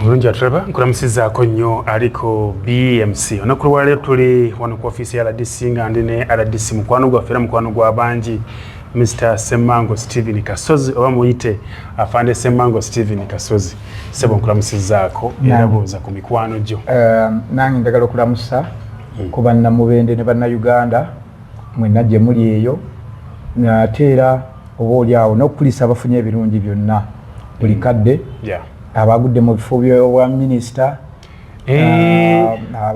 Obulungi atulaba, nkulamusizaako nnyo aliko BMC. Olunaku lwaleero tuli wano ku ofiisi ya RDC nga ndi ne RDC mukwano gwaffe era mukwano gwa bangi, Mr Semango Stephen Kasozi, oba muyite Afande Semango Stephen Kasozi. Sebo, nkulamusizaako era buuza ku mikwano gyo. Nange njagala okulamusa ku bannamubende ne bannayuganda mwenna gye muli eyo, ate era oba oli awo n'okukulisa abafunye ebirungi byonna buli kadde, abagudde mu bifo byobwa minisita,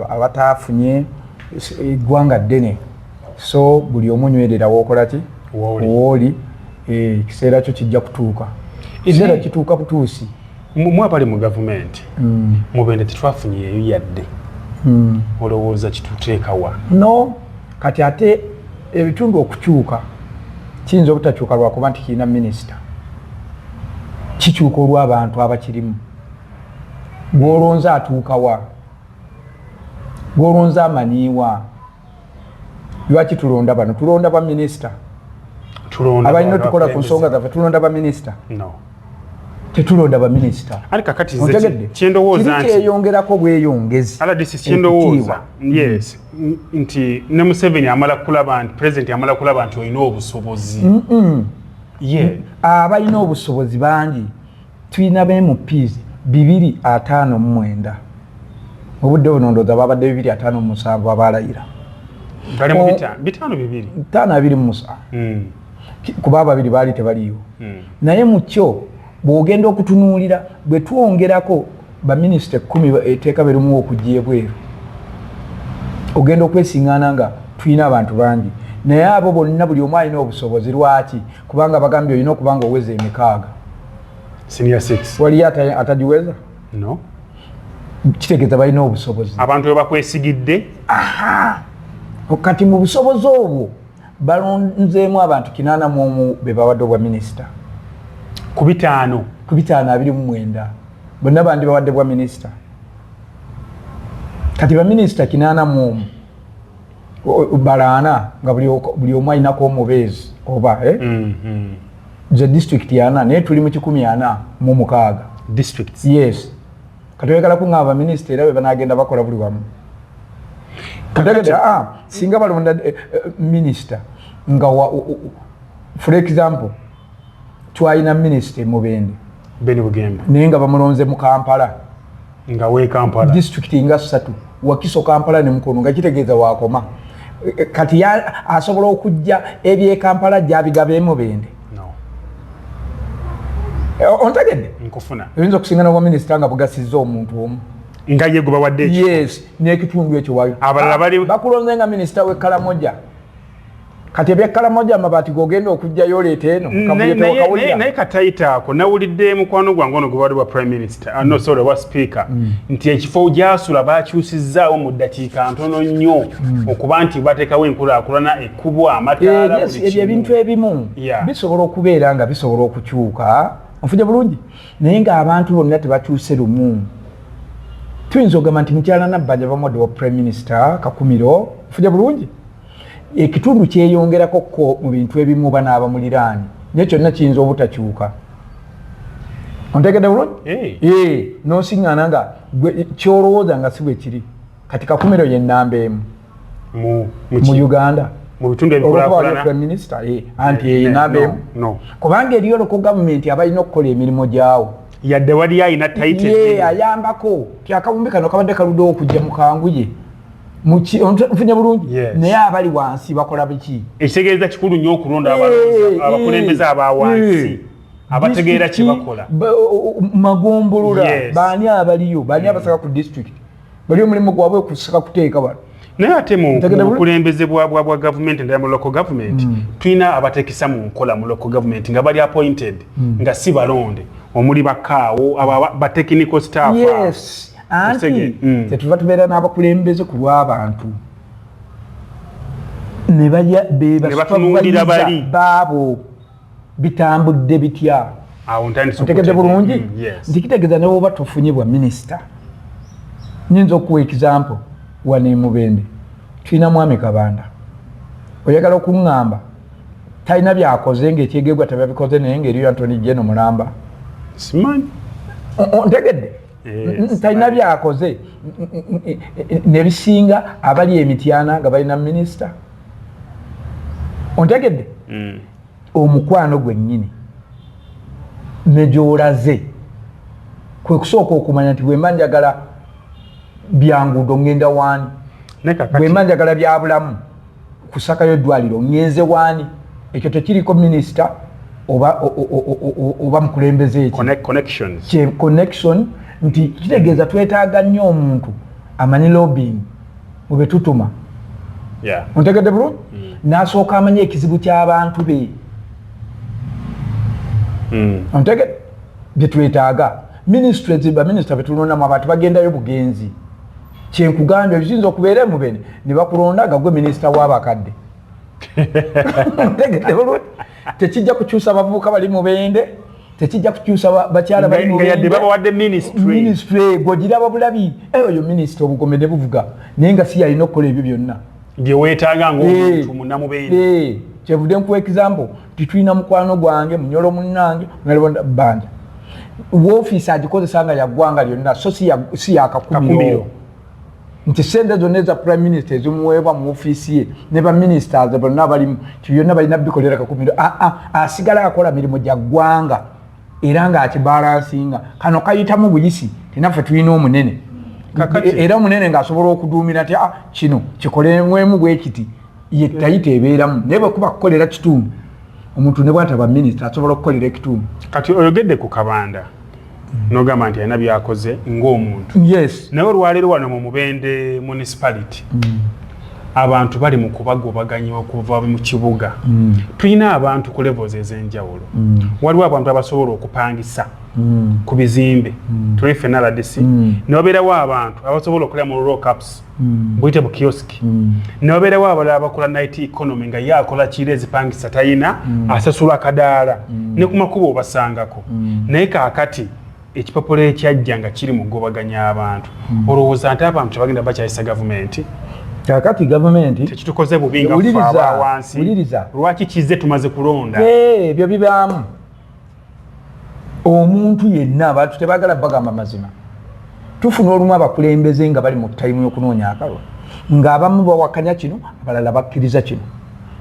abataafunye, eggwanga ddene. So buli omu nywerera wookola ki, wooli, ekiseera kyo kijja kutuuka, ekiseera kituuka butuusi. Mu abali mu gavumenti, Mubende tetwafunyeeyo yadde. Olowooza kituteekawa? No, kati ate ebitundu okukyuka kiyinza obutakyuka lwakuba nti kirina minisita, kikyuka olw'abantu abakirimu. Gwolonze atuukawa? Gwolonze amanyiiwa? Lwaki tulonda bano? Tulonda baminisita abalina otukola ku nsonga zaffe? Tulonda baminisita? Tetulonda baminisita. Otegedde? Kyeyongerako bweyongezi. Kyendowooza, yes, nti ne Museveni amala kulaba nti president amala kulaba nti olina obusobozi. Abalina obusobozi bangi. Tulina ba MPs 259. Obudde buno ndowooza babadde 257 abalayira. 527, kuba ababiri baali tebaliyo. Naye mukyo bw'ogenda okutunuulira, bwe twongerako baminisita 10, etteeka berumuwa okujja ebweru, ogenda okwesiŋŋaana nga tulina abantu bangi. Naye abo bonna buli omu alina obusobozi? Lwaki? Kubanga bagambye olina okuba nga oweza 60. Waliyo atagiweza? No. Kitegeeza balina obusobozi. Abantu bwe bakwesigidde. Kati mu busobozi obwo balonzeemu abantu 81 be bawadde obwa minisita. Ku 500. Ku 529 bonna bandi bawadde bwa minisita. Kati baminisita 81 balaana nga buli omu alinako omubeezi oba, eh? Ze disitulikiti ana, naye tuli mu 146. Districts. Yes. Kati oyagala kuŋŋamba baminisita era bwe banagenda bakola buli wamu? Otegedde? Ah, singa balonda minisita nga for example twalina minisita emubende. Beni Bugembe. Naye nga bamulonze mu Kampala. Nga we Kampala. Disitulikiti nga ssatu, Wakiso, Kampala ne Mukono, nga kitegeeza wakoma. Kati asobola okujja ebyekampala gyabigaba emubende? No. Ontegedde? Nkufuna. Oyinza okusinga nobwa minisita nga bugasizza omuntu omu. Nga ye gwe bawadde ekifo. Yes, n'ekitundu ekyo wayo. Abalala bali bakulonze nga minisita w'e Kalamoja. Kati ebyekalamoja amabaati gogenda okugjayo oleeta eno. Kavuyo tewakawulira. Naye katayita ako, nawulidde mukwano gwange ono gwe bwa prime minister, no, sorry, wa speaker, nti ekifo gyasula bakyusizzaawo mu ddakiika ntono nnyo okuba nti bateekawo enkulaakulana, ekkubo, amataala. Yes, buli ebyo kimu. Ebintu ebimu bisobola okubeera nga bisobola okukyuka, nfunye bulungi, naye ng'abantu bonna tebakyuse lumu. Tuyinza okugamba nti mukyala Nabbanja bamuwadde wa prime minister Kakumiro, nfunye bulungi, ekitundu kyeyongerako ko mu bintu ebimu oba n'abamuliraani, naye kyonna kiyinza obutakyuka. Ontegedde bulungi? Eh. Nosiŋŋaana nga gwe kyolowooza nga si bwe kiri. Kati Kakumiro ye nnamba 1 mu mu ki? Uganda. Mu bitundu olwokuba waliwo ebikulaakulana. Prime minister, anti eyo namba 1. No. Kubanga eriyo local government abalina okukola emirimu gyawo. Yadde wali alina title. Ye ayambako ti akawumbi kano kabadde kaluddewo okujja mu kanguye. Nfunye bulungi? Yes. Naye abali wansi bakola biki? Ekitegeeza kikulu nnyo okulonda abalonzi, abakulembeze abawansi abategeera kye bakola. Magombolola. Baani abaliyo? Baani abasaka ku district? Bali omulimu gwabwe kusaka kuteeka wano. Naye ate mu Ntegedde mu bulungi? bukulembeze bwa gavumenti endala, mu local government tulina abatekesa mu nkola mu local government nga bali appointed, nga si balonde, omuli bakaawo abo ba technical staff abo. Yes, anti Osege. Tetuva tubeera n'abakulembeze ku lw'abantu ne balya be Ne batunuulira bali. Baabo bitambudde bitya? Awo ntandise otegedde okutegeera. bulungi? Yes. Nti kitegeeza ne bwoba tofunye bwa minisita, nyinza okuwa example wano emubende tulina mwami Kabanda. Oyagala okuŋŋamba talina byakoze ngaekyegegwa tebabikoze, naye ngaeriyo Attorney General mulamba? Simanyi. Ntegedde. Talina byakoze nebisinga abali emityana nga balina minisita. Ontegedde? Omukwano gwennyini ne gy'olaze kwe kusooka okumanya nti bwemba njagala byanguudo ngenda waani, bwemba njagala byabulamu kusakayo eddwaliro ngenze waani. Ekyo tekiriko minisita oba mukulembeze eki connection, nti kitegeeza twetaaga nnyo omuntu amanyi lobbying mu betutuma. Ontegedde bulungi? N'asooka amanyi ekizibu ky'abantu be. Ontegedde byetwetaaga? Ministries, baminisita betulondamu abantu bagendayo bugenzi. Kyenkugambye, ekiyinza okubeera emubene ne bakulonda nga gwe minisita w'abakadde. Ontegedde bulungi? Tekijja kukyusa abavubuka bali mubende, tekijja kukyusa bakyala bali mubende. Gwogiraba bulabi oyo minisita obugome ne buvuga, naye nga si yalina okukola ebyo byonna byeweetaaga ngaomuntu munamubende. Kyevudde nkuwa example, titulina mukwano gwange munyolo munnange banja woofiisi agikozesa nga yaggwanga lyonna, so si yakakumiro, nti sente zonna eza prime minister ezimuweebwa mu ofiisi ye ne baministers bonna balimu ti byonna balina bikolera Kakumiro. Aa, asigala akola mirimu gya ggwanga era ng'akibalansinga. Kano kayitamu buyisi, tinaffe tulina omunene era omunene ng'asobola okuduumira nti ah, kino kikolemwemu bwe kiti, ye tayita ebeeramu. Naye bwe kuba kukolera kitundu, omuntu ne bwataba minisita asobola okukolera ekitundu. Kati oyogedde ku Kabanda nogamba nti alina byakoze ng'omuntu. Yes. Naye olwaleero wano mu Mubende Municipality abantu bali mu kubagobaganya okuva mu kibuga. Tulina abantu ku levels ez'enjawulo. Waliwo abantu abasobola okupangisa ku bizimbe, tuli ffenna RDC, ne wabeerawo abantu abasobola okulya mu lockups, buyite bu kiosk, ne wabeerawo abalala abakola night economy, nga ye akola kiro, ezipangisa talina, asasula akadaala, ne ku makubo obasangako. Naye kaakati ekipapula ekyajja nga kiri mu kugobaganya abantu, olowooza nti abantu tebagenda bakyayisa gavumenti? Kakati gavumenti Tekitukoze bubi nga ffe abawansi? Wuliriza. Lwaki kize tumaze kulonda? Ebyo bibaamu omuntu yenna. Abantu tebagala bagamba mazima. Tufuna olumu abakulembeze nga bali mu time y'okunoonya akalwa, ng'abamu bawakanya kino, abalala bakkiriza kino.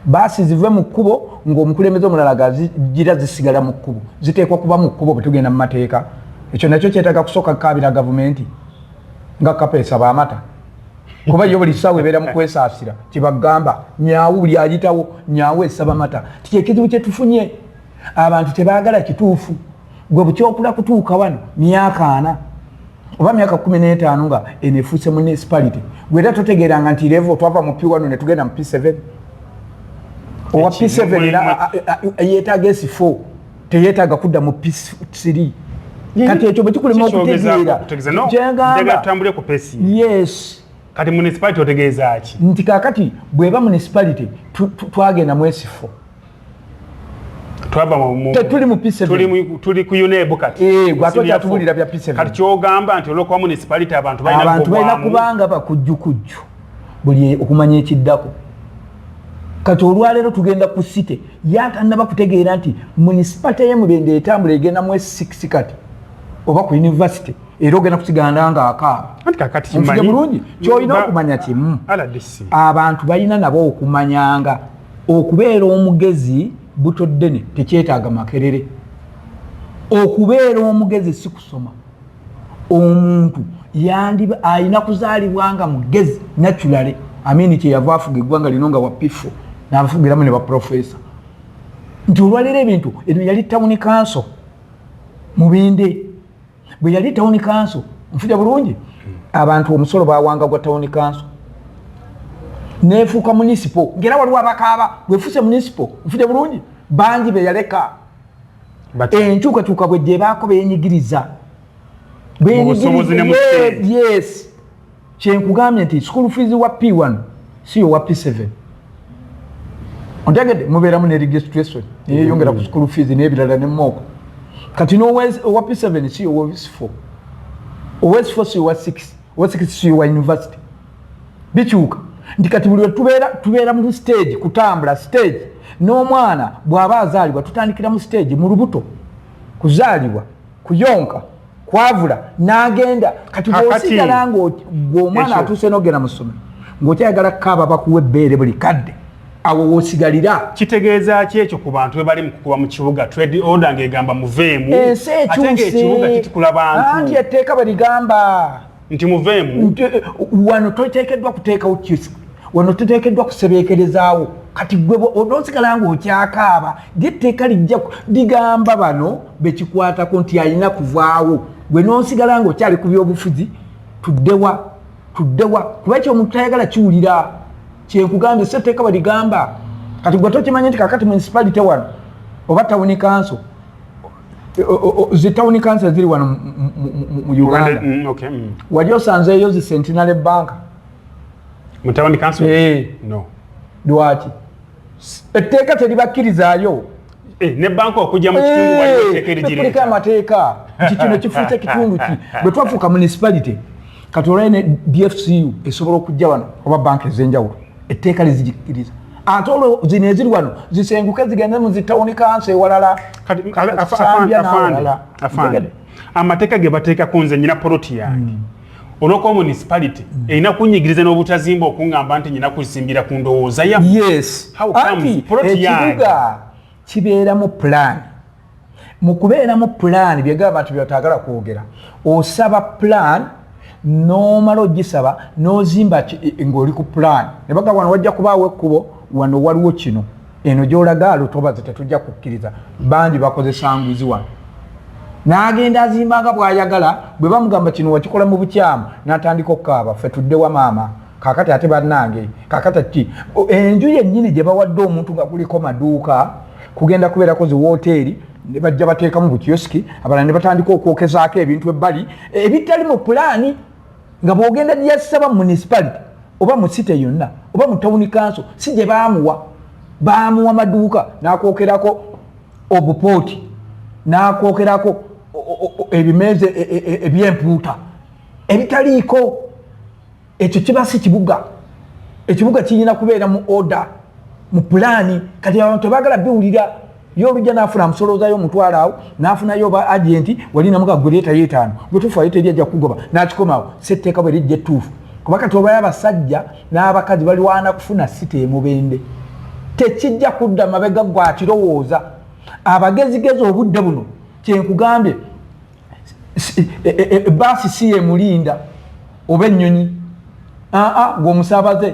Baasi zive mu kkubo, ng'omukulembeze omulala gazigira zisigala mu kkubo, ziteekwa kuba mu kkubo bwe tugenda mu mateeka. Ekyo nakyo kyetaaga kusooka kukaabira gavumenti nga kapeesa baamata, kuba yo buli ssaawa ebeera mu kwesaasira. Kyebagamba nyaawu, buli ayitawo nyaawu esaba mata. Tikyekizibu kyetufunye, abantu tebaagala kituufu. Gwe bukyokula kutuuka wano myaka 40 oba myaka 15 nga eno efuuse municipality, gwe era totegeeranga nti level twava mu P1 ne tugenda mu P7. Owa P7 era yeetaaga S4, teyeetaaga kudda mu P3. Kati ekyo bwe kikulema okutegeera, kyengamba tutambule ku pace. Yes. Kati municipality otegeeza ki? Nti kakati bweba municipality, twagenda mu S4. Twava mu Tetuli mu P7. Tuli ku UNEB kati. Eh, gwe ate okyatubuulira bya P7. Kati kyogamba nti olwokuba municipality abantu balina Abantu balina kugobwamu. Kubanga bakujjukujju buli okumanya ekiddako. Kati olwaleero tugenda ku city, yatanaba kutegeera nti municipality y'emubende etambula egenda mu S6 kati oba ku university, era ogenda kusiganda nga akaaba. Anti kakati Nfudde kimanyi bulungi, kyolina okumanya kimu, RDC. Abantu balina nabo okumanyanga okubeera omugezi butoddene tekyetaaga Makerere. Okubeera omugezi si kusoma. Omuntu yandiba alina kuzaalibwa nga mugezi naturally. Amini kyeyava afuga eggwanga lino nga wa P4, nafugiramu ne baprofesa. Nti olwaleero ebintu eno yali town council Mubende. Bwe yali town council, nfuja bulungi, abantu omusolo bawanga gwa town council, nefuuka municipal, ngera waliwo abakaaba bwefuse municipal. Nfuja bulungi, bangi beyaleka. Enkyukakyuka bwejja ebaako benyigiriza. Mu busobozi ne mu ssente. Yes, kyenkugambye nti school fees wa P1 si owa P7. Ontegedde? Mubeeramu ne registration neyeyongera ku school fees n'ebirala nemooko. Kati n'owa P7 si owa S4, owa S4 si owa 6, owa 6 si owa university. Bikyuka nti kati buli lwe tubeera mu stage, kutambula stage. N'omwana bw'aba azaalibwa tutandikira mu stage mu lubuto, kuzaalibwa, kuyonka. Kwavula n'agenda. Kati bw'osigala ng'omwana atuuse n'ogenda mu ssomero ng'okyayagala kukaaba bakuwa ebbeere buli kadde, awo w'osigalira. Kitegeeza ki ekyo ku bantu be bali mu kukuba mu kibuga? Trade order ng'egamba muveemu, ensi ate ng'ekibuga ekyuse. Kitikula bantu. Anti etteeka bwe ligamba nti muveemu, nti wano toteekeddwa kuteekawo kiosk, wano toteekeddwa kusebeekerezaawo. Kati gwe onoosigala ng'okyakaaba, lyetteeka lijja ligamba bano bekikwatako nti alina kuvaawo. Gwe n'osigala ng'okyali ku byobufuzi, tuddewa, tuddewa? Kuba ekyo omuntu tayagala kiwulira. Kyenkugambye, setteeka bwe ligamba. Kati gwe tokimanyi nti kakati municipality wano oba town council, zi town council eziri wano mu Uganda, wali osanzeeyo zi Centenary Bank? Mu town council? Eh. No. Lwaki etteeka teribakkirizaayo? Eh, ne banka okujja mu kitundu waliwo etteeka Kuliko erigireeta. Amateeka nti kino kifuuse kitundu ki. Bwe twafuuka municipality, kati olwayo ne DFCU esobola okujja wano oba banka ez'enjawulo, etteeka lizigikkiriza. Ate olwo zino eziri wano zisenguke zigende mu zi town council ewalala. Kati Sambya afande, n'awalala. afande, Ntegedde. Amateeka ge bateekako, nze nyina poloti yange, olwokuba municipality erina kunyigiriza n'obutazimba okuŋŋamba nti nyina kuzimbira ku ndowooza yammwe. Yes. How comes? Anti Plot yange. Ekibuga kibeeramu plan. Mu kubeeramu plan, byegaba abantu byotagala kwogera, osaba plan, n'omala ogisaba n'ozimba ng'oli ku plan. Ne bagamba wano wajja kubaawo ekkubo, wano waliwo kino, eno gy'olaga lutobazi tetujja kukkiriza. Bangi bakozesa nguzi wano, n'agenda azimba nga bw'ayagala. Bwe bamugamba kino wakikola mu bukyamu, n'atandika okukaaba, ffe tuddewa maama? Kakati ate bannange, kakati ki enju yennyini gye bawadde omuntu nga kuliko maduuka, kugenda kubeerako zi woteeri, ne bajja bateekamu bukiyosiki, abalala ne batandika okwokezaako ebintu ebbali ebitali mu pulaani, nga bw'ogenda gyasaba municipality oba mu city yonna oba mu town council si gye baamuwa. Baamuwa maduuka, n'akwokerako obupooti, n'akwokerako ebimeeza ebyempuuta ebitaliiko. Ekyo kiba si kibuga. Ekibuga kirina kubeera mu order, mu pulaani. Kati abantu tebagala biwulira. Ye olujja nafuna amusoloozayo omutwalo awo, nafunayo oba agenti wali namuga gwe leetayo etaano, gwe tufayo, teri ajja kugoba, n'akikomawo. Setteeka bwe lijja ettuufu, kuba kati obayo abasajja n'abakazi balwana kufuna site emubende, tekijja kudda mabega. Gwe akirowooza abagezigezi obudde buno, kyenkugambye, baasi si yemulinda oba ennyonyi. Aa, gwe omusaabaze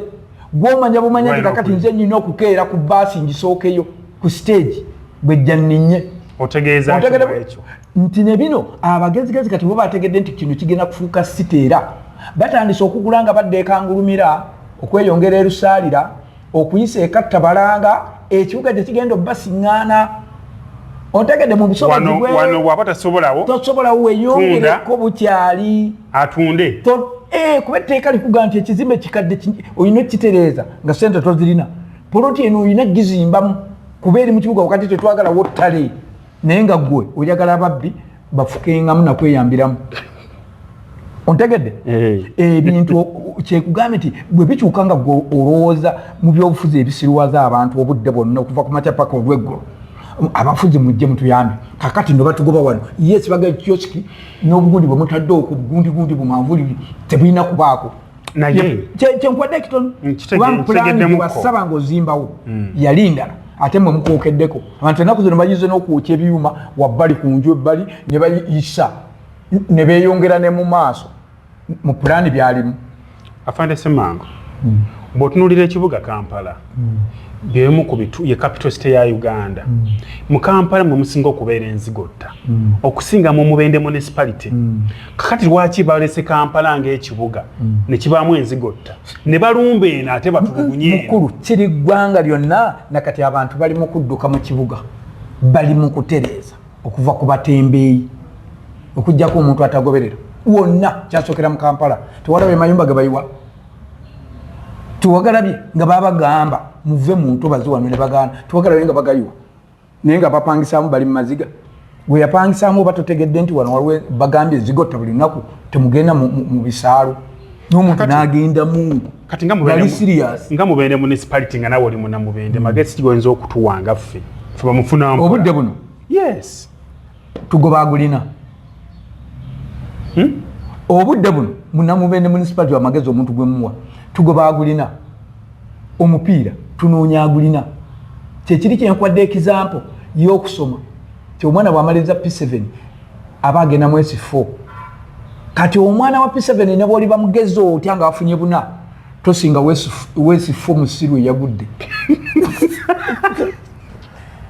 gwomanya bumanya nti kakati nze nyina okukeera ku baasi ngisookeyo ku stage bwejja nninye. Otegeeza ekyo? Nti ne bino abagezigezi kati bo bategedde nti kino kigenda kufuuka site, era batandise okugula nga badda ekangulumira, okweyongera erusaalira, okuyisa ekattabalanga, ekibuga gye kigenda obbasiŋŋaana. Otegedde? Mu busobozi wano bwaba tasobolawo, tosobolawo, weyongereko bukyali. Atunde. Kuba etteeka likuga nti ekizimbe kikadde olina okukitereeza nga sente tozirina, poloti eno olina gizimbamu kuba eri mu kibuga wakati, tetwagala wottale, naye nga gwe oyagala ababbi bafukengamu nakweyambiramu. Ontegedde? Ebintu kyekugambye nti bwe bikyuka nga gwe olowooza mu byobufuzi ebisiruwaza abantu obudde bwonna okuva ku makya paka olweggulo, abafuzi mujje mutuyambe, kakati no batugoba wano. Yes, baga kioski n'obugundi bwe mutadde okwo bugundigundi bumanvuli tebulina kubaako. Naye kyenkwadde ekitono, kuba pulaani gyewasaba ng'ozimbawo yali ndala, ate mwe mukwokeddeko. Abantu ennaku zino bayize n'okwokya ebyuma wabbali ku nju ebbali ne bayisa ne beeyongera ne mu maaso mu pulaani byalimu. Afande Semango, bw'otunuulira ekibuga Kampala, byemu ku bitu ye capital city ya Uganda. Mu Kampala mwe musinga okubeera enzigotta okusinga mu Mubende municipality. Kakati lwaki balese Kampala ng'ekibuga ne kibaamu enzigotta ne balumba eno ate batulugunye? Mukulu, kiri ggwanga lyonna. Nakati abantu bali mu kudduka mu kibuga, bali mu kutereeza okuva ku batembeeyi okugjako omuntu atagoberera wonna. Kyasookera mu Kampala, tewalaba emayumba ge bayiwa? Tewagalabye nga babagamba muve mu ntobazi wano ne bagaana? Tewagalabye nga bagayiwa naye nga bapangisaamu bali mu maziga? Gwe yapangisaamu oba totegedde nti wano waliwo bagambye zigotta buli lunaku, temugenda mu bisaalo, n'omuntu n'agendamu. Kati nga serious. Nga Mubende municipality, nga nawe oli muna Mubende, magezi kigoyinza okutuwanga ffe bamufuna? Obudde buno? Yes. Tugoba agulina. Obudde buno Munamubende municipality, amagezi omuntu gwe muwa, tugoba agulina omupiira, tunoonya agulina. Kyekiri kyenkwadde example y'okusoma ti omwana bw'amaliriza P7 aba agenda mu S4. Kati omwana wa P7 ne bwoliba mugezi otya nga afunye buna, tosinga W S4 musiru eyagudde.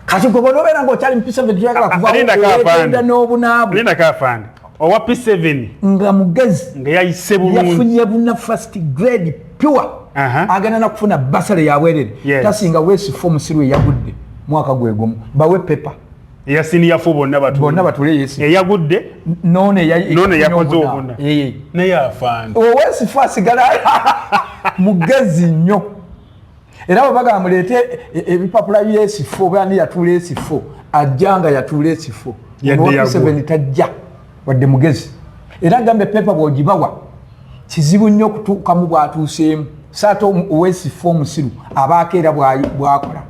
Kati gwe bwonobeera nga okyali mu P7, toyagala Linda Kafande. kuvagenda n'obunaabwe. Linda Kafande, owa P7 nga mugezi, nga yayise bulungi, yafunye buna, first grade pure, agenda nakufuna bursary yabwerere, tasinga W S4 musiru eyagudde mwaka gwe gumu. Bawe paper. Eya senior four bonna batu bonna batule yesi. Eyagudde. None. None yakoze obuna. Naye afande, owa S4 asigala mugezi nnyo. Era bwe bagamba muleete ebipapula bya S4, oba ani yatuula S4, ajja nga yatuula S4. Yadde Owa yagwa. P7 tajja wadde mugezi. Era agamba epepa bw'ogibawa kizibu nnyo okutuukamu bw'atuuseemu. Saate owa S4 omusiru abaako era bw'akola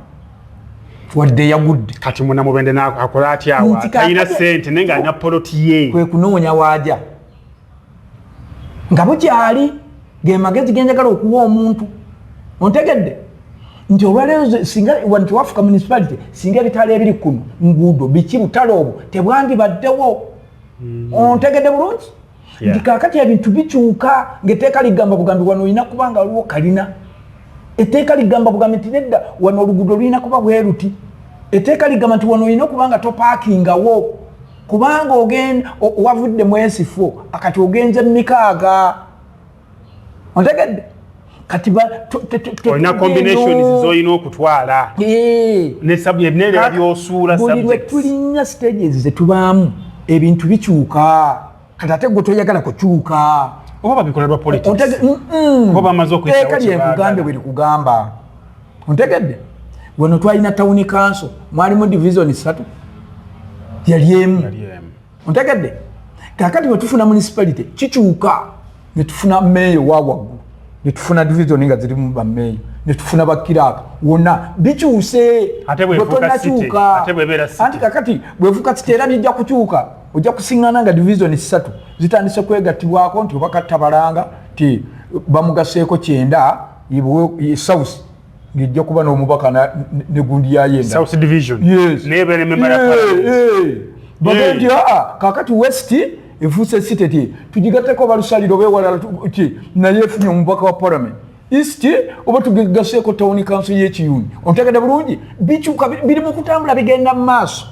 wadde yagudde. Kati Munamubende akola atya awo? Nti talina kaakati sente naye nga alina poloti ye. Kwe kunoonya waaja nga bukyali. Ge magezi genjagala okuwa omuntu. Ontegedde nti olwaleero singa wano tewafuka municipality, singa ebitaala ebiri kuno nguudo biki, butale obwo tebwandibaddewo. Ontegedde bulungi? Nti kakati ebintu bikyuka ngaetteeka ligamba bugambi wano olina kuba nga waliwo kalina. Etteeka ligamba bugambi nti nedda, wano oluguudo lulina kuba bweruti. Etteeka ligamba nti wano olina okuba nga topaakingawo kubanga ogenda wavudde mu S4, akati ogenze mumikaaga. Ontegedde? Kati olina combinations zolina okutwala nebirala byosuula. Buli lwe tulinnya stages zetubaamu ebintu bikyuka. Kati ate gwe toyagala kukyuka. Oba babikola lwa politics, oba bamaze okuyitawo. Etteeka lyenkugambye bwe likugamba. Ontegedde? Wano twalina town council, mwalimu division ssatu, yali emu. Ontegedde? Kakati bwe tufuna municipality kikyuka, netufuna meeyo wa waggulu, netufuna division nga zirimu bameeyo, netufuna bakiraaka, wonna bikyuse. Ate bwefuuka city, ate bwebeera city. Anti kakati bwefuuka city era bijja kukyuka. Ojja kusiŋŋana nga division ssatu zitandise kwegattibwako, nti oba Kattabalanga ti bamugaseeko 90 south ng'ejja kuba n'omubaka ne gundi yayo endala. South division. Yes. Nebeera member ya parliament. Bagamba nti aa, kakati west efuuse city, ti tugigatteko balusaliro bewalala ti naye efunye omubaka wa parliament. East oba tugigaseeko town council y'Ekiyuni. Ontegedde bulungi? Bikyuka, biri mu kutambula, bigenda mu maaso.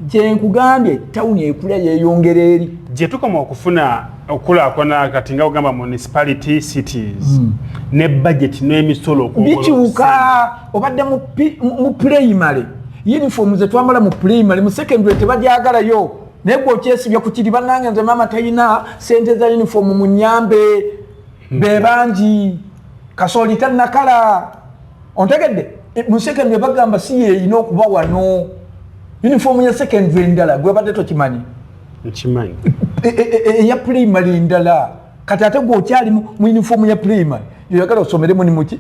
Kyenkugambye, tawuni ekula yeyongera eri. Gye tukoma okufuna okukulaakulana kati nga ogamba municipality, cities ne budget n'emisolo okwongera. Bikyuka. Obadde mu primary, uniform zetwambala mu primary, mu secondary tebajagalayo, naye gwe okyesibya ku kiri. Bannange, nze maama talina sente za uniform, mu nyambe be bangi, kasooli tannakala. Ontegedde? Mu secondary bagamba si yeeyina okuba wano. Uniform ya secondary endala, gwe badde tokimanyi. Nkimanyi. Eya primary ndala. Kati ate gwe okyali mu uniform ya primary, yoyagala osomeremu ni muki?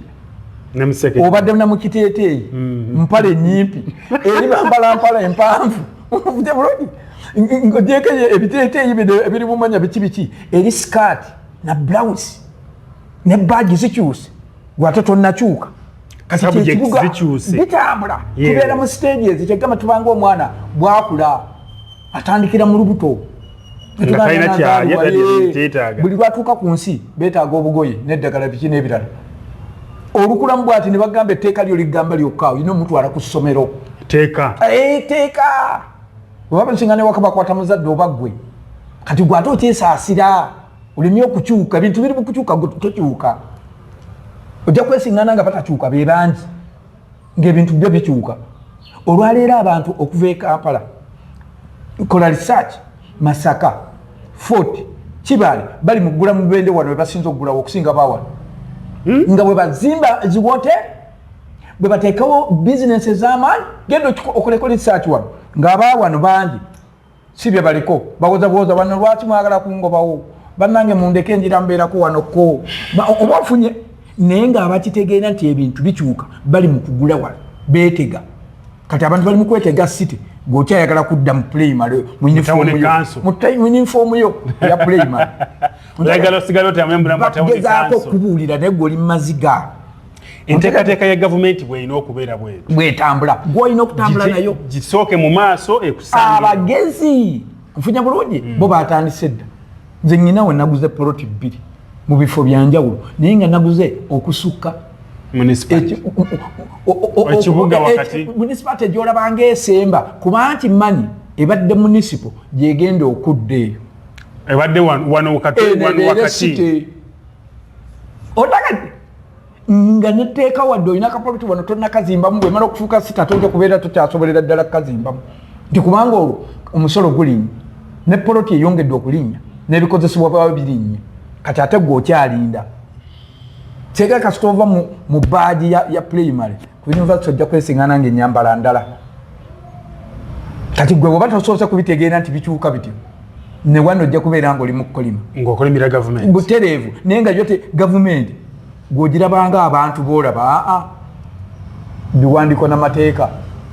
Ne mu secondary. Obadde na mukiteeteeyi, mpale nyimpi, eri bambala mpale empanvu. Nvudde bulungi, ng'ogyeko ebiteeteeyi bino ebiri mumanya biki biki, eri skirt na blouse ne baagi zikyuse, gwate tonnakyuka. Kati Subjects kyekibuga zikyuse. bitambula. Tubeera mu stages. Kyegamba tubanga omwana bwakula atandikira mu lubuto. Nga talina Nazaalibwa, kyetaaga. Buli lwatuuka ku nsi beetaaga obugoye n'eddagala biki n'ebirala. Olukulamu bwati ne bagamba etteeka lyo ligamba lyokka olina omutwala ku ssomero. Teeka. Etteeka oba nsinga newaka bakwata muzadde oba ggwe. Kati gwe ate okyesaasira olemye okukyuka. Ebintu biri mukukyuka, gwe tokyuka. Ojja kwesiŋŋana nga batakyuka be bangi, ng'ebintu byo bikyuka. Olwaleero abantu okuva e Kampala, kola research, Masaka, Fort, Kibaale, bali mu kugula Mubende wano webasinza okugulawo okusinga bawano, nga bwe bazimba ziwote, bwe bateekawo bizinesi ez'amaanyi. Genda okoleko research wano ng'abaawano bangi si bye baliko bawoza buwoza wano, lwaki mwagala kungobawo? Bannange mundeke enjira mbeerako wano ko. Oba ofunye naye ng'abakitegeera nti ebintu bikyuka, bali mu kugula wano beetega. Kati abantu bali mu kwetega city, gweokyayagala kudda mu primary mu uniform yo ya primary. Bakugezaako okubuulira, naye gwe oli mu maziga. Enteekateeka ya gavumenti bw'erina okubeera bwetu. Bwetambula, gwolina okutambula nayo. Gisooke mu maaso ekusange. Abagezi nfunya bulungi, bo batandise dda. Nze nyina we naguze poloti 2 mu bifo byanjawulo, naye nga naguze okusukka ekibuga wakati. Municipality gy'olaba ng'esemba, kuba nti manyi ebadde municipal gyegenda okudda eyo. Ebadde wano wakati. Otagadde nga neteeka wadde olina akapoloti wano tonnakazimbamu, bwemala okufuuka sita tojja kubeera tokyasobolera ddala kukazimbamu, nti kubanga olwo omusolo gulinnya ne poloti eyongedde okulinnya n'ebikozesebwa bwayo birinnya. Kati ate gwe okyalinda kyega kasita ova mu baagi ya primary ku university ojja kwesingana nga ennyambala ndala. Kati gwe bwoba tosoose kubitegeera nti bikyuka bityo, ne wano ojja kubeera ng'oli mu kukolima ng'okolimira gavumenti butereevu, naye nga yo gavumenti gw'ogirabanga abantu boolaba aa biwandiiko n'amateeka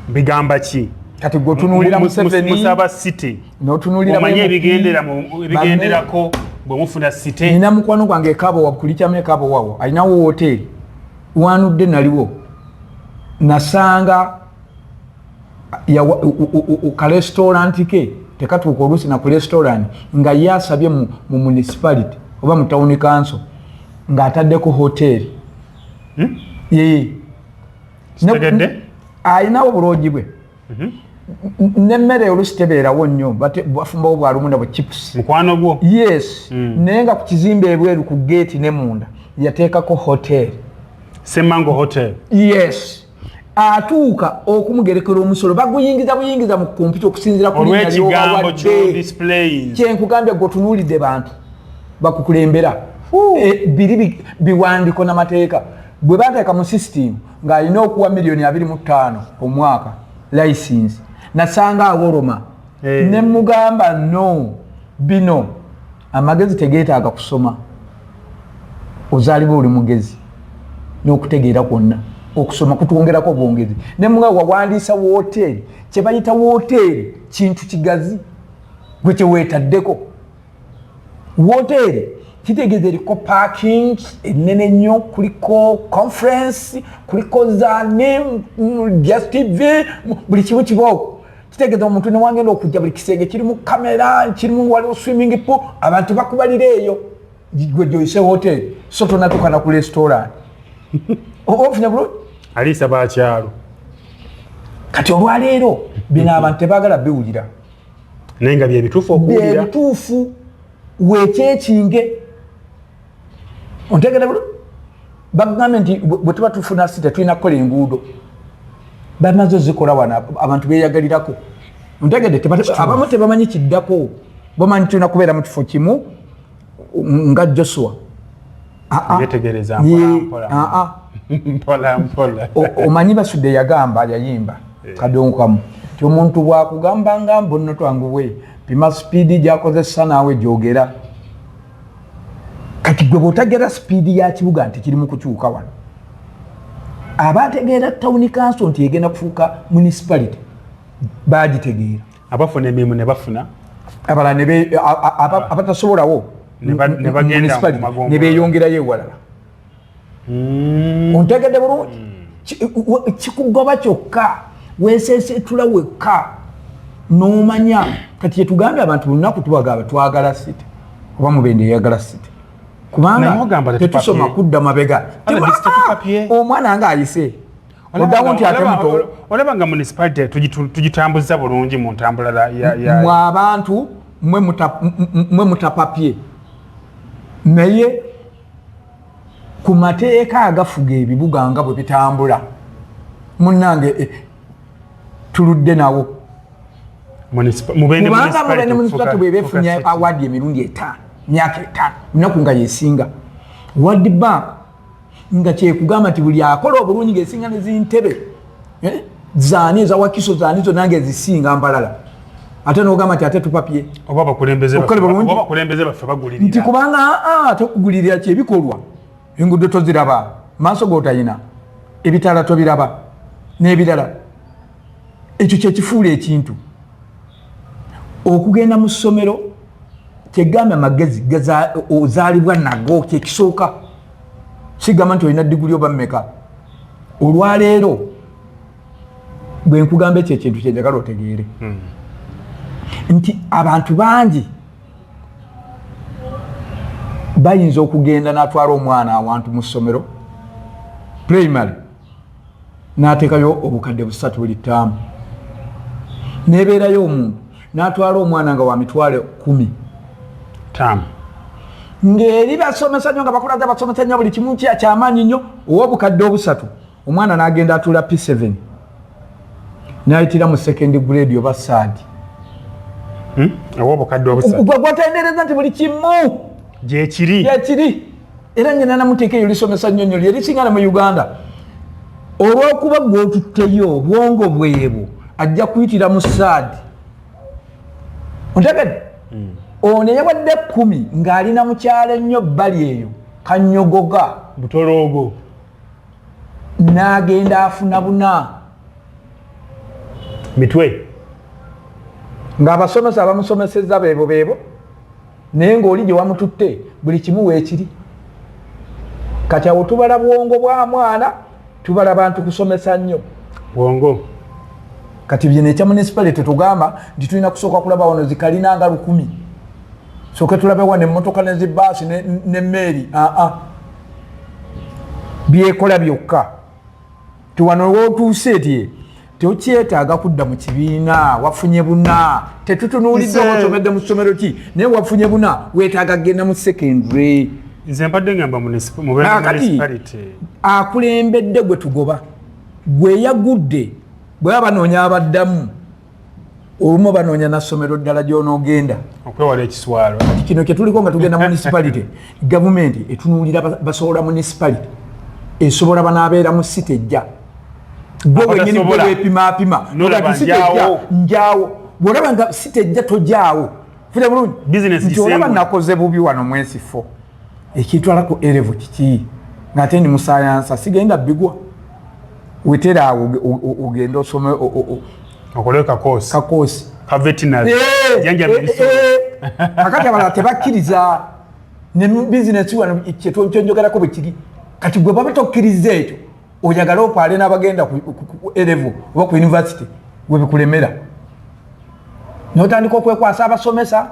bigamba ki. Kati gwe otunuulira Museveni, musaba city, n'otunuulira omanye ebigenderako bwe mufuna city. Nina mukwano gwange ekabowa kulikyamu ekabowawo alinawo woteeri wanudde naliwo nasanga ka restaurant ke tekatuuka oluusi na ku restaurant nga ye asabye mu municipality oba mu town council ng'ataddeko hoteeri. Alinawo obuloogi bwe nemmere oluusi tebeerawo nnyo, bafumbawo bwalumunda bwe chips. Mukwano gwo? Yes. Naye nga ku kizimbe ebweru ku geeti ne munda yateekako hoteeri. Semango Hotel. Yes. Atuuka okumugerekera omusolo baguyingiza buyingiza mu kompyuta okusinziira ku linnya ly'obawadde. Kyenkugambye gwe otunuulidde bantu bakukulembera biri biwandiiko n'amateeka. Bwe bateeka mu system ng'alina okuwa 25 miliyoni omwaka license, nasanga awoloma ne mugamba no, bino amagezi tegeetaaga kusoma, ozaalibwa oli mugezi n'okutegeera kwonna, okusoma kutwongerako bwongezi. Ne mugamba wawandiisa woteeri, kye bayita woteeri kintu kigazi gwe kyeweetaddeko. Woteeri kitegeeza eriko parking ennene nnyo, kuliko conference, kuliko zani tv, buli kimu kibaoko. Kitegeeza omuntu newangenda okujja buli kisenge kirimu kamera, kirimu waliwo swimming pool, abantu bakubalira eyo gwe gyoyise hotel, so tonatuuka ku restaurant ofunya bulungi. Aliisa bakyalo. Kati olwaleero bino abantu tebaagala biwulira. Naye nga byebituufu okuwulira. Byebituufu. Wekyekinge ontegere bulungi, bagambye nti bwe tuba tufuna city tulina kukola enguudo, bamaze ozikola wano abantu beyagalirako. Ontegedde? Abamu tebamanyi kiddako, bamanyi tulina kubeera mu kifo kimu nga Joshua. Yetegereza mpola mpola. Omanyi Basudde yagamba, yayimba kadonkamu ti omuntu bwakugamba nga mbuno twanguwe, pima sipiidi gyakozesa naawe gyogera. Kati gwe bwotagera sipiidi ya kibuga nti kiri mu kukyuka wano, abategeera town council nti egenda kufuuka municipality bagitegeera. Abafuna emirimu ne bafuna. Abalala abatasobolawo ne beyongerayo ewalala. Ontegedde bulungi? Kikugoba kyokka weeseesetula wekka n'omanya. Kati kyetugambye abantu lunaku tubagamba twagala city oba Mubende eyagala city, kubanga tetusoma kudda mabega. Omwana nga ayise oddawo nti ate muto. Olaba nga municipality tugitambuza bulungi mu ntambula. Mwe abantu mwe mutapapye, naye ku mateeka agafuga ebibuga nga bwe bitambula, munnange, tuludde nawo, kubanga Mubende municipality bweba efunye award emirundi 5, myaka 5 lunaku nga yesinga World Bank, nga kyekugamba nti buli akola obulungi ngaesinga nezintebe zaani eza Wakiso zaani zonna ngaezisinga mbalala, ate nogamba nti ate tupapye. Oba abakulembeze baffe bagulirira. Nti kubanga tekugulirira kyebikolwa, enguudo toziraba, maaso gotayina, ebitaala tobiraba n'ebirala. Ekyo kyekifuula ekintu okugenda mu ssomero kyegamba amagezi ozaalibwa nago. Kyekisooka sigamba nti olina diguli oba mmeka. Olwaleero bwe nkugamba ekyo ekintu kyenjagala otegeere nti abantu bangi bayinza okugenda n'atwala omwana awantu mu ssomero primary n'ateekayo 3,000 buli ttaamu, nebeerayo omuntu n'atwala omwana nga wa 10,000 Taamu. Ng'eri basomesa nnyo, nga bakulaga basomesa nnyo, buli kimu kyamaanyi nnyo. Ow'obukadde 3 omwana n'agenda atuula P7 n'ayitira mu second grade oba third. Ow'obukadde 3. Gwe gwatendereza nti buli kimu gyekiri. Gyekiri, era nyina namuteeka eyo lisomesa nnyo nnyo lyerisinga ne mu Uganda. Olw'okuba gwotutteyo obwongo bwebwo ajja kuyitira mu third. Ontegedde? Ono eyawadde 10 ng'alina mukyalo ennyo bbali eyo kanyogoga. Butoloogo. N'agenda afuna 4. Mitwe. Ng'abasomesa abamusomeseza beebo beebo, naye ng'oli gye wamututte buli kimu weekiri. Kati awo tubala bwongo bwa mwana, tubala bantu kusomesa nnyo? Bwongo. Kati bino ekya municipality tugamba nti tulina kusooka kulaba wano zikalina nga 1000, sooke tulabe wano emmotoka nezibaasi nemmeeri. Aa, byekola byokka. Tiwano wootuuse ti tokyetaaga kudda mu kibiina, wafunye 4. Tetutunuulidde oba osomedde mu ssomero ki, naye wafunye 4, weetaaga kugenda mu secondary. Nze mpadde ngamba Kaakati, municipality. Akulembedde gwe tugoba, gwe yagudde. Bwe baba banoonya abaddamu, olumu banoonya nassomero ddala gy'onoogenda. Okwewala ekiswalo. Kati kino kyetuliko nga tugenda municipality, gavumenti etunuulira basobola municipality esobola banaabeera mu city ejja. Gwe wenyini gwe Abatasobola. weepimaapima. Nolaba Nti city ejja, njaawo. Njaawo. Bw'olaba nga city ejja tojaawo, funa bulungi Business nti olaba gisengule. nakoze bubi wano mwensifo ekitwala ku A level kiki, ng'ate ndi musayansa sigenda bigwa. Wetera awo ogende osome okole kakoosi. Kakoosi. Ka veterinary. Janjaba ebisolo. Kakati abalala tebakkiriza ne bizinesi wano kyenjogerako bwe kiri. Kati gwe baba tokkiriza ekyo, oyagale okwale n'abagenda ku A level oba ku university, gwe bikulemera notandika okwekwasa abasomesa,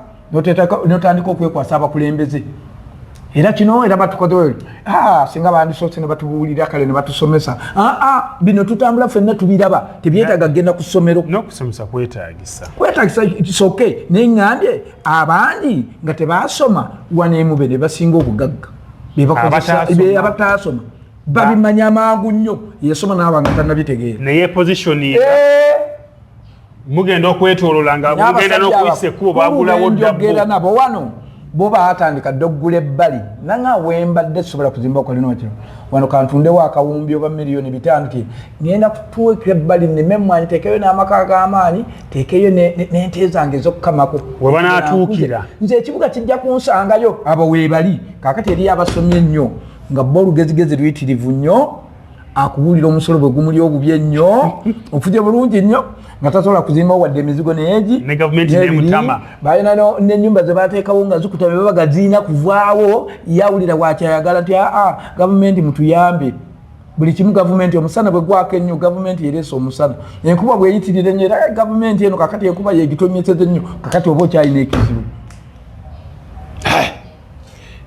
notandika okwekwasa abakulembeze. Era kino era batukoze, ah, singa bandisoose ne batubuulira kale ne batusomesa. Ah, ah, bino tutambula ffenna tubiraba, tebyetaaga kugenda ku ssomero. N'okusomesa kwetaagisa. Kwetagisa kisoke, naye ŋŋambye abangi nga tebasoma wano emube ne basinga obugagga. Be Abataasoma. Be abataasoma babimanya mangu nnyo, yasoma naaba nga tannabitegeera. Naye position mugenda okwetolola nga mugenda n'okuyisa ekkubo, bagulawo njogera ddabbo. Nabo wano bo baatandika dda okugula ebbali nanga wembadde sobola kuzimba okalina kino wano kantundewo akawumbi oba 5 miliyoni ti ngenda kutuukira ebbali nnime emmwanyi, teekeyo n'amaka ag'amaanyi, teekeyo n'ente zange ez'okukamako. We banaatuukira. Nze ekibuga kijja kunsangayo. Abo weebali. Kaakati eriyo abasomye ennyo nga bo olugezigezi luyitirivu nnyo, akubuulira omusolo bwe gumuli obubi ennyo, ofuje bulungi nnyo nga tasobola kuzimbawo wadde emizigo neegi. Ne gavumenti n'emutama. Balina n'ennyumba ze bateekawo nga zikuta, bwe baba zirina kuvaawo. Yawulira bwakyayagala nti aa, gavumenti mutuyambe buli kimu. Gavumenti omusana bwe gwaka ennyo, gavumenti ereesa omusana. Enkuba bweyitirira ennyo, era gavumenti eno kakati enkuba yegitonyeseza ennyo. Kakati oba okyalina ekizibu.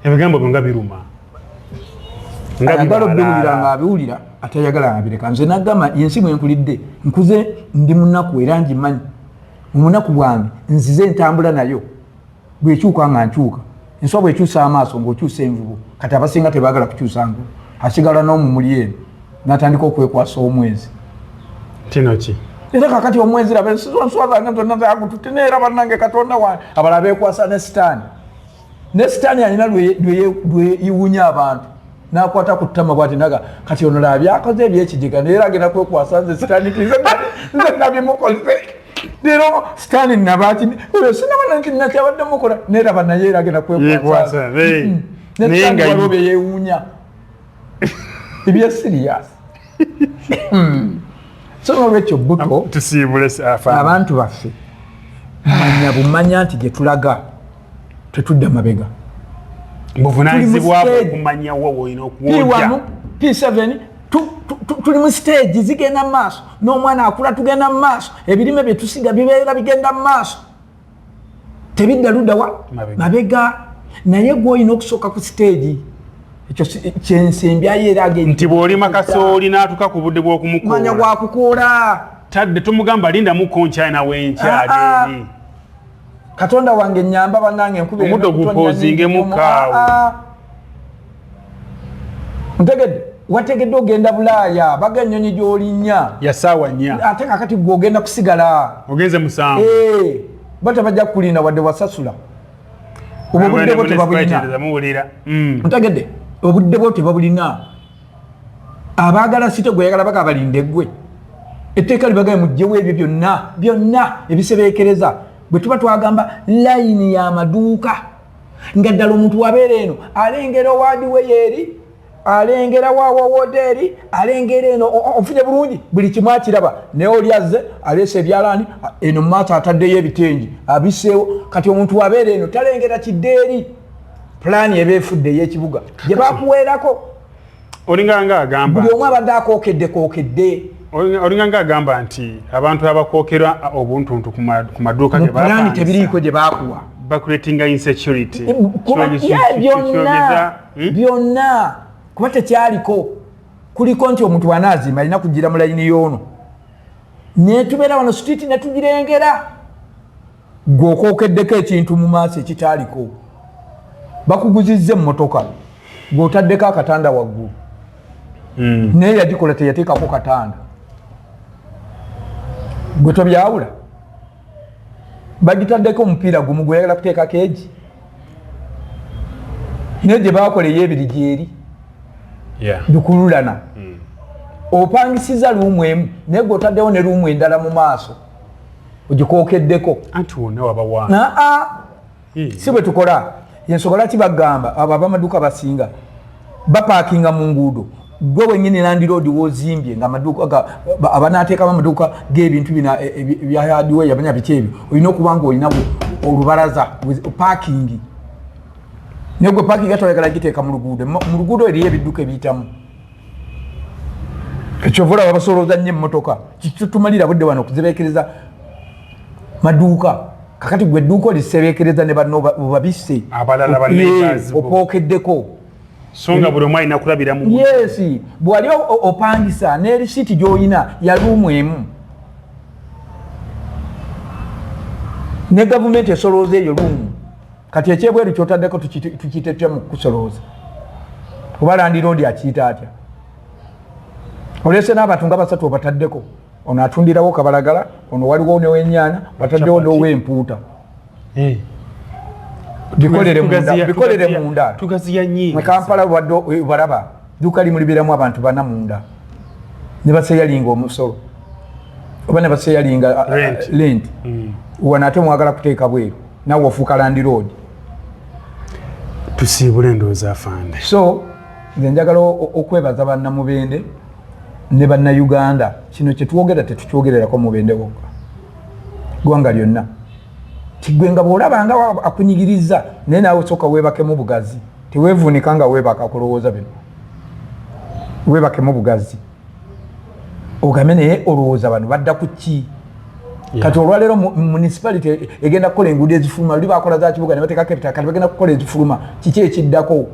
Ebigambo byo nga biruma. Nga ayagala obiwulira bibaalaala. Nga abiwulira, atayagala nga abireka. Nze nagamba ensi mwenkulidde, nkuze ndi munaku era ngimanyi. Mu munaku bwange nzize ntambula nayo, bwekyuka nga nkyuka. Enswa bwekyusa amaaso ngaokyusa envubu. Kati abasinga tebagala kukyusa nvubu, asigala n'omumuli eno natandika okwekwasa omwezi. Kino ki? Era kakati omwezi laba enswa zange zonna zagututte, neera bannange Katonda wange. Abalala bekwasa ne sitaani, ne sitaani alina lweyiwunya abantu nakwata ku ttama bwati naga kati ono laba byakoze ebyekijega, naye era agenda kwekwasa nze sitaani ti nze nabimukoze leero. Sitaani nabaki oyo sinabona nti nakyabadde mukola, neraba naye era agenda kwekwasa. Yekwasa, hey. Ne Naye sitaani nga waliwo byeyewuunya ebya serious. So nolwekyo buto Tusiibule afa. Abantu baffe, manya bumanya nti gye tulaga tetudda mabega. Buvunanyizibwa Tuli mu stage. okumanya wa woolina P1, okuwojja. P7, tuli mu stage zigenda mu maaso, n'omwana akula, tugenda mu maaso, ebirime bye tusiga bibeera bigenda mu maaso, tebidda ludda wa? Mabega. Mabega. Naye gw'olina okusooka ku stage, ekyo kyensembyayo era Nti bw'olima kasooli n'atuuka ku budde manya bw'okumukoola, gwakukoola. Tadde tumugamba lindamuko nkyalina wenkyali. Ah, ah. Eri Katonda wange nyamba, bannange, enkuba Omuddo ereme kutonnya. gupoozingemu Ningi. kaawo. Ah, ah. Ntegedde, wategedde ogenda Bulaaya, baga ennyonyi gy'olinnya ya ssaawa 4. Ate kakati gwe ogenda kusigala. Ogenze 7. Eh, bo tebajja kukulinda wadde wasasula. Obwo obudde bwo tebabulina. Muwulira. Ntegedde, obudde bwo tebabulina. Abaagala site gwe yagala baga balinde gwe. Etteeka libagaye mugjewo ebyo byonna byonna ebisebeekereza. Bwe tuba twagamba layini y'amaduuka, nga ddala omuntu wabeera eno alengera owaadiwe yeeri, alengera wawa woteeri, alengera eno, ofunye bulungi, buli kimu akiraba. Naye oli azze aleese ebyalaani eno mu maaso, ataddeyo ebitengi, abiseewo. Kati omuntu wabeera eno talengera kidde eri. Pulaani eba efudde ey'ekibuga gye bakuweerako. Olinga nga agamba Buli omu abadde akookedde kookedde. Olinga nga agamba nti abantu abakookera obuntuntu ku maduuka Mu ge pulaani bapangisa tebiriiko gye baakuwa. Bacreatinga insecurity. Ye, byonna. Kyogeza, Byonna, kuba tekyaliko. Kuliko nti omuntu bw'anaazimba alina kugira mu layini y'ono, netubeera wano street netugirengera. Gwe okwokeddeko ekintu mu maaso ekitaaliko. Bakuguzizza emmotoka, gweotaddeko akatanda waggulu, naye yagikola teyateekako katanda. Gwe tobyawula. Bagitaddeko omupiira gumu, gweyagala kuteekako egi, naye gye bakola ey'ebiri gyeri bikululana. Opangisiza room emu, naye gwe otaddewo ne room endala mu maaso ogikookeddeko. Anti wonna wabawa. Aa, si bwe tukola. Yensonga lwaki bagamba abo abamaduuka basinga bapaakinga mu nguudo. Gwe wenyini landlord wozimbye nga amaduuka abanaateekamu amaduuka g'ebintu bino ebya hardware, yamanya biki ebyo, olina okuba nga olina olubalaza parking. Naye gwe parking ate oyagala giteeka mu luguudo. Mu luguudo eriyo ebidduka ebiyitamu. Ekyova olaba basolooza nnyo emmotoka. Kitutumalira budde wano okuzibeekereza maduuka. Kakati gwe edduuka olisebeekereza ne banno babisse. Abalala ba neighbors bo. Opookeddeko. So nga buli omu alina kulabira mu Yes, bwali opangisa ne risiiti gy'olina ya room emu, ne gavumenti esolooza eyo room. Kati ekyebweru kyotaddeko tukiyite tutya mu kusolooza? Oba landlord akiyita atya? Oleese n'abantu nga basatu obataddeko, ono atundirawo kabalagala, ono waliwo newenyaana, bataddewo Chapati. n'owempuuta. Bikolere munda, bikolere munda. Tugaziya nnyo. Mu Kampala wadde balaba dduuka limu libeeramu abantu bana munda, ne baseyalinga omusolo oba ne baseyalinga Rent. Rent. Wano ate mwagala kuteeka bweru, nawe ofuuka landlord. Tusiibule endowooza, afande. So nze njagala okwebaza bannamubende ne Bannayuganda. Kino kyetwogera tetukyogererako Mubende wokka, ggwanga lyonna. Tigwe nga bw'olaba nga akunyigiriza, naye naawe sooka weebakemu bugazi. Teweevuunika nga weebaka kulowooza bino. Weebakemu bugazi, ogambe naye olowooza bano badda ku ki? Kati olwaleero municipality egenda kukola enguudo ezifuluma. Luli bakola za kibuga ne bateekako ebitaka, kati bagenda kukola ezifuluma. Kiki ekiddako?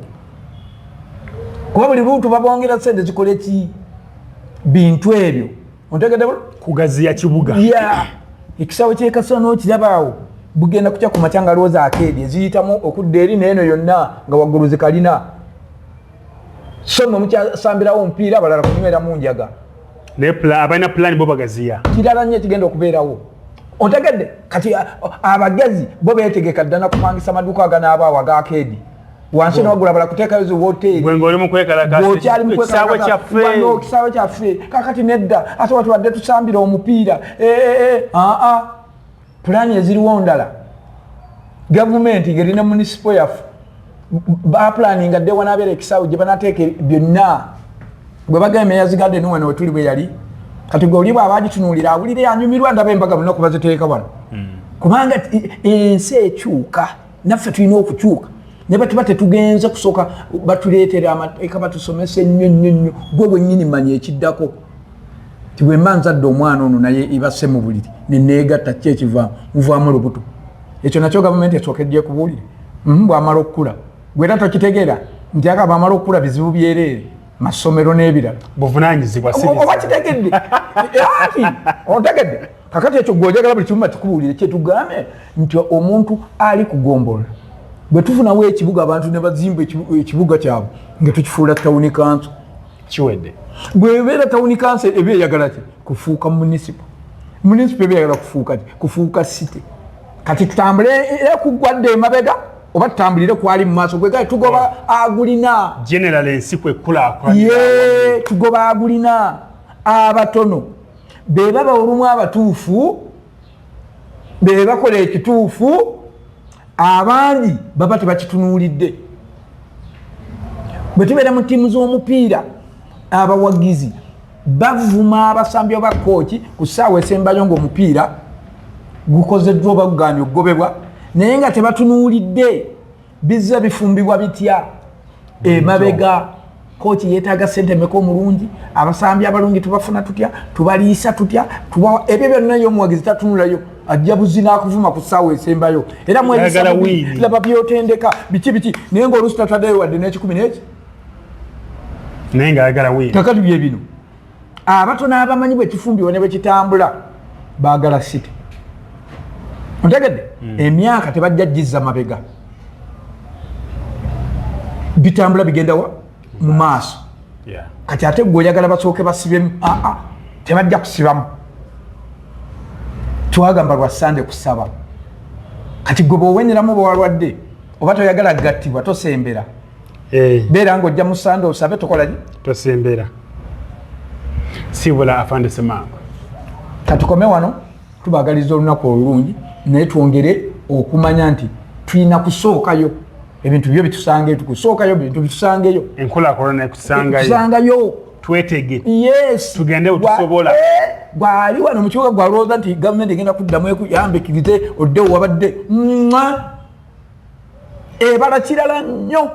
Kuba buli luutu babongera sente zikole ki? Bintu ebyo ontegedde Kugaziya kibuga. Ya, ekisaawe kyekasana okirabaawo, bugenda kutya ku makya nga lwoza akeedi eziyitamu okudda eri neeno yonna nga waggulu zikalina. So mwe mukyasambirawo omupiira, abalala kunyweramu njaga. Naye abalina plan bo bagaziya. Kirala nnyo ekigenda okubeerawo, ontegedde? Kati abagezi bo beetegeka dda nakupangisa maduuka aganaabaawo agakeedi wansi newagula bala kuteekayo zi woteeri. Gwe ng'oli mu kwekalakaasa. Bw'okyali mu Ekisaawe kwekalakaasa, kyaffe. Wano ekisaawe kyaffe kakati nedda, ate watubadde tusambira omupiira. Eh, eh, eh, aa, pulaani eziriwo ndala. Gavumenti ng'erina municipal yaffe bapulaninga dde wanaabeera ekisaawe gye banateeka byonna. Bwe bagamba Mayor's Garden wano wetuli bwe yali. Kati gwe oli bw'aba agitunuulira awulire anyumirwa, ndaba embaga lunaku baziteeka wano. Kubanga ensi ekyuka, naffe tulina okukyuka. Ne batuba tetugenze kusooka batuleetera amateeka, batusomesa ennyo nnyo nnyo. Gwe bwennyini manya ekiddako ti bwe mba nzadde omwana ono naye ibase mu buliri neneegatta, ki ekivaamu? Muvaamu lubuto. Ekyo nakyo gavumenti esooka ejja ekubuulire. Bw'amala okukula gwera tokitegeera nti aka bw'amala okukula bizibu byereere, masomero n'ebirala. Buvunanyizibwa si Oba bizibu. Kitegedde ati otegedde. Kakati ekyo gwe oyagala buli kimu bakikubuulire. Kyetugambe nti omuntu ali kugombolola, bwe tufunawo ekibuga, abantu ne bazimba ekibuga kyabwe nga tukifuula town council. Kiwedde. Bwebeera town council eba eyagala ki? Kufuuka municipal. Municipal eba eyagala kufuuka ki? Kufuuka city. Kati tutambule era kugwadde emabega oba tutambulire kwali mu maaso? Gwe tugoba agulina. General, ensi kwekulaakulanya. Ye tugoba agulina. Abatono be baba olumu abatuufu, be bakola ekituufu, abangi baba tebakitunuulidde. Bwe tubeera mu ttiimu z'omupiira, abawagizi bavuma abasambi oba kooki ku ssaawa esembayo ng'omupiira gukozeddwa oba guganye okugobebwa, naye nga tebatunuulidde bizza bifumbibwa bitya emabega. Kooki yeetaaga sente meka omulungi? Abasambi abalungi tubafuna tutya? Tubaliisa tutya? Tubawa ebyo byonna? Ye omuwagizi tatunulayo, ajja buzi n'akuvuma ku ssaawa esembayo. Era mweyisa Ayagala bubi, win. laba byotendeka biki biki, naye ngaoluusi tataddeyo wadde n'ekikumi n'eki. Naye ngaayagala win. Kakati bye bino, abatono abamanyi bwe kifumbibwa ne bwe kitambula baagala city. Ontegedde? Emyaka tebajja gizza mabega, bitambula bigenda wa? Mu maaso. Kati ate gwe oyagala basooke basibemu. Aa, tebajja kusibamu. Twagamba lwa Sande kusaba. Kati gwe bwowenyeramu bwewalwadde oba toyagala gattibwa, tosembera. Beera nga ojja mu Sande osabe, tokolaki? Tosembera. Sibula, afande Semango. Katukome wano. Tubagaliza olunaku olulungi, naye twongere okumanya nti tulina kusookayo ebintu byo bitusangeyo, tukusookayo bintu bitusangeyo. Enkulaakulana ekusangayo. Tusangayo. Twetege. Yes. Tugende wetusobola. Gwali wano mu kibuga, gwalowooza nti gavumenti egenda kuddamu ekuyambikirize oddewo wabadde. Mwa! Ebala kirala nnyo.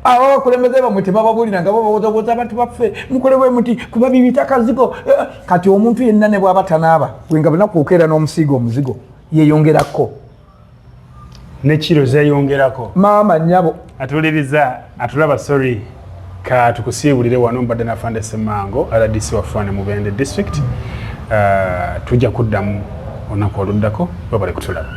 Abo abakulembeze bamwe tebababuulira nga babawozawooza abantu baffe, mukole bwe muti kuba bibita kazigo. Kati omuntu yenna ne bwaba tanaaba, gwe nga bunaku okeera n'omusiiga omuzigo, yeyongerako. Nekiro zeyongerako. Maama nnyabo. Atuliriza, atulaba, sorry, ka tukusiibulire wano. Mbadde nafande Semango, RDC wa Fane Mubende District. Tujja kuddamu olunaku oluddako. Webale kutulaba.